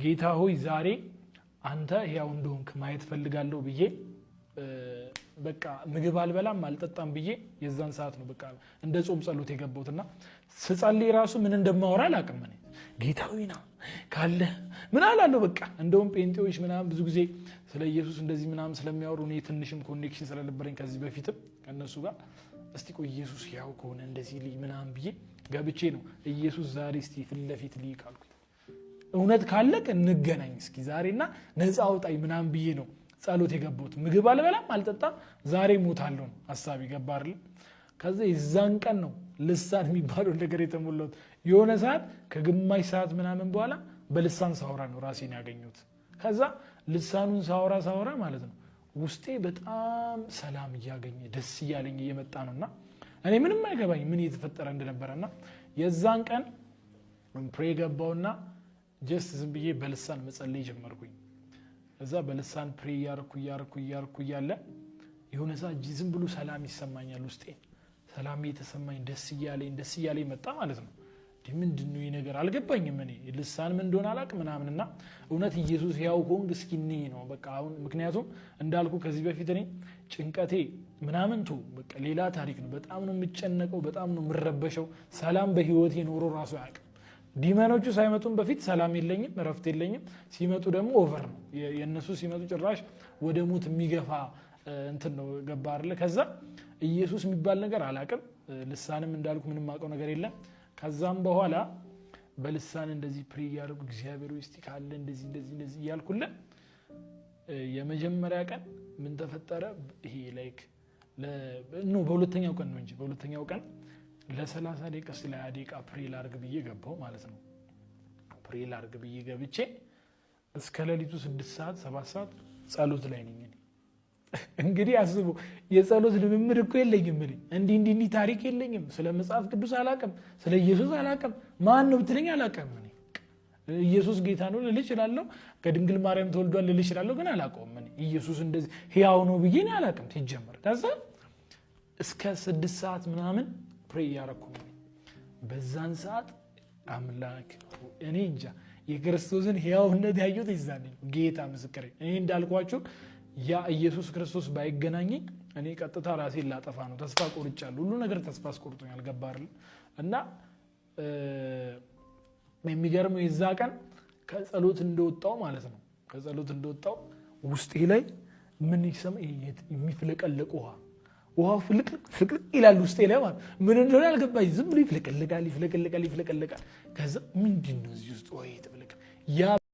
ጌታ ሆይ፣ ዛሬ አንተ ሕያው እንደሆንክ ማየት ፈልጋለሁ ብዬ በቃ ምግብ አልበላም አልጠጣም ብዬ የዛን ሰዓት ነው በቃ እንደ ጾም ጸሎት የገባሁት። እና ስጸልይ ራሱ ምን እንደማወራ አላውቅም። እኔ ጌታ ሆይ ና ካለ ምን አላለሁ። በቃ እንደውም ጴንጤዎች ምናምን ብዙ ጊዜ ስለ ኢየሱስ እንደዚህ ምናምን ስለሚያወሩ፣ እኔ ትንሽም connection ስለነበረኝ ከዚህ በፊትም ከእነሱ ጋር፣ እስቲ ቆይ ኢየሱስ ያው ከሆነ እንደዚህ ልይ ምናምን ብዬ ገብቼ ነው፣ ኢየሱስ ዛሬ እስቲ ፊት ለፊት ልይ ካልኩኝ፣ እውነት ካለቅ እንገናኝ እስኪ ዛሬና ነፃ አውጣኝ ምናምን ብዬ ነው ጸሎት የገባሁት። ምግብ አልበላም አልጠጣም፣ ዛሬ ሞታለሁ ነው ሀሳብ፣ ገባ አይደል? ከዛ የዛን ቀን ነው ልሳን የሚባለው ነገር የተሞላሁት። የሆነ ሰዓት ከግማሽ ሰዓት ምናምን በኋላ በልሳን ሳወራ ነው ራሴን ያገኘሁት። ከዛ ልሳኑን ሳወራ ሳወራ ማለት ነው ውስጤ በጣም ሰላም እያገኘ፣ ደስ እያለኝ እየመጣ ነው። እና እኔ ምንም አይገባኝ ምን እየተፈጠረ እንደነበረ። እና የዛን ቀን pray ገባውና just ዝም ብዬ በልሳን መጸለይ ጀመርኩኝ። እዛ በልሳን pray እያርኩ እያርኩ እያርኩ እያለ የሆነ ሰዓት ዝም ብሎ ሰላም ይሰማኛል። ውስጤ ሰላም እየተሰማኝ፣ ደስ እያለኝ ደስ እያለኝ መጣ ማለት ነው። ምንድን ነው ይህ ነገር አልገባኝም። እኔ ልሳን ምን እንደሆነ አላውቅም ምናምን። እና እውነት ኢየሱስ ሕያው ከሆንክ እስኪ እንይ ነው በቃ አሁን። ምክንያቱም እንዳልኩ ከዚህ በፊት እኔ ጭንቀቴ ምናምን ቱ በቃ ሌላ ታሪክ ነው። በጣም ነው የምጨነቀው፣ በጣም ነው የምረበሸው። ሰላም በህይወቴ ኖሮ ራሱ አያውቅም። Demon ኦቹ ሳይመጡም በፊት ሰላም የለኝም፣ እረፍት የለኝም። ሲመጡ ደግሞ over ነው። የእነሱ ሲመጡ ጭራሽ ወደ ሞት የሚገፋ እንትን ነው፣ ገባ አይደለ? ከዛ ኢየሱስ የሚባል ነገር አላውቅም። ልሳንም እንዳልኩ ምንም አውቀው ነገር የለም። ከዛም በኋላ በልሳን እንደዚህ pray እያደረጉ፣ እግዚአብሔር ውስጥ ካለ እንደዚህ እንደዚህ እንደዚህ እያልኩልን የመጀመሪያ ቀን ምን ተፈጠረ? ይሄ like no፣ በሁለተኛው ቀን ነው እንጂ፣ በሁለተኛው ቀን ለ30 ደቂቃ፣ ስለ 20 ደቂቃ pray ላርግ ብዬ ገባው ማለት ነው። Pray ላርግ ብዬ ገብቼ እስከ ሌሊቱ 6 ሰዓት 7 ሰዓት ጸሎት ላይ ነኝ እኔ። እንግዲህ አስቡ፣ የጸሎት ልምምድ እኮ የለኝም እኔ። እንዲህ እንዲህ እንዲህ ታሪክ የለኝም። ስለ መጽሐፍ ቅዱስ አላቅም፣ ስለ ኢየሱስ አላቅም። ማን ነው ብትለኝ አላቅም። እኔ ኢየሱስ ጌታ ነው ልል እችላለሁ፣ ከድንግል ማርያም ተወልዷል ልል እችላለሁ፣ ግን አላውቀውም። እኔ ኢየሱስ እንደዚህ ሕያው ነው ብዬ እኔ አላቅም ሲጀመር። ከዛ እስከ 6 ሰዓት ምናምን pray እያረኩ ነው። በዛን ሰዓት አምላክ እኔ እንጃ የክርስቶስን ሕያውነት ያየሁት የዛኔ ነው። ጌታ ምስክሬ። እኔ እንዳልኳችሁ ያ ኢየሱስ ክርስቶስ ባይገናኘኝ እኔ ቀጥታ ራሴን ላጠፋ ነው። ተስፋ ቆርጫለሁ። ሁሉ ነገር ተስፋ አስቆርጦኛል። ገባ አይደል? እና የሚገርመው የዛ ቀን ከጸሎት እንደወጣው ማለት ነው፣ ከጸሎት እንደወጣው ውስጤ ላይ ምን ይሰማ፣ የሚፍለቀለቅ ውሃ፣ ውሃው ፍልቅልቅ ፍልቅልቅ ይላል ውስጤ ላይ ማለት፣ ምን እንደሆነ አልገባኝ። ዝም ብሎ ይፍለቀልቃል፣ ይፍለቀልቃል፣ ይፍለቀልቃል። ከዛ ምንድን ነው እዚህ ውስጥ ውሃ የተፍለቀ ያ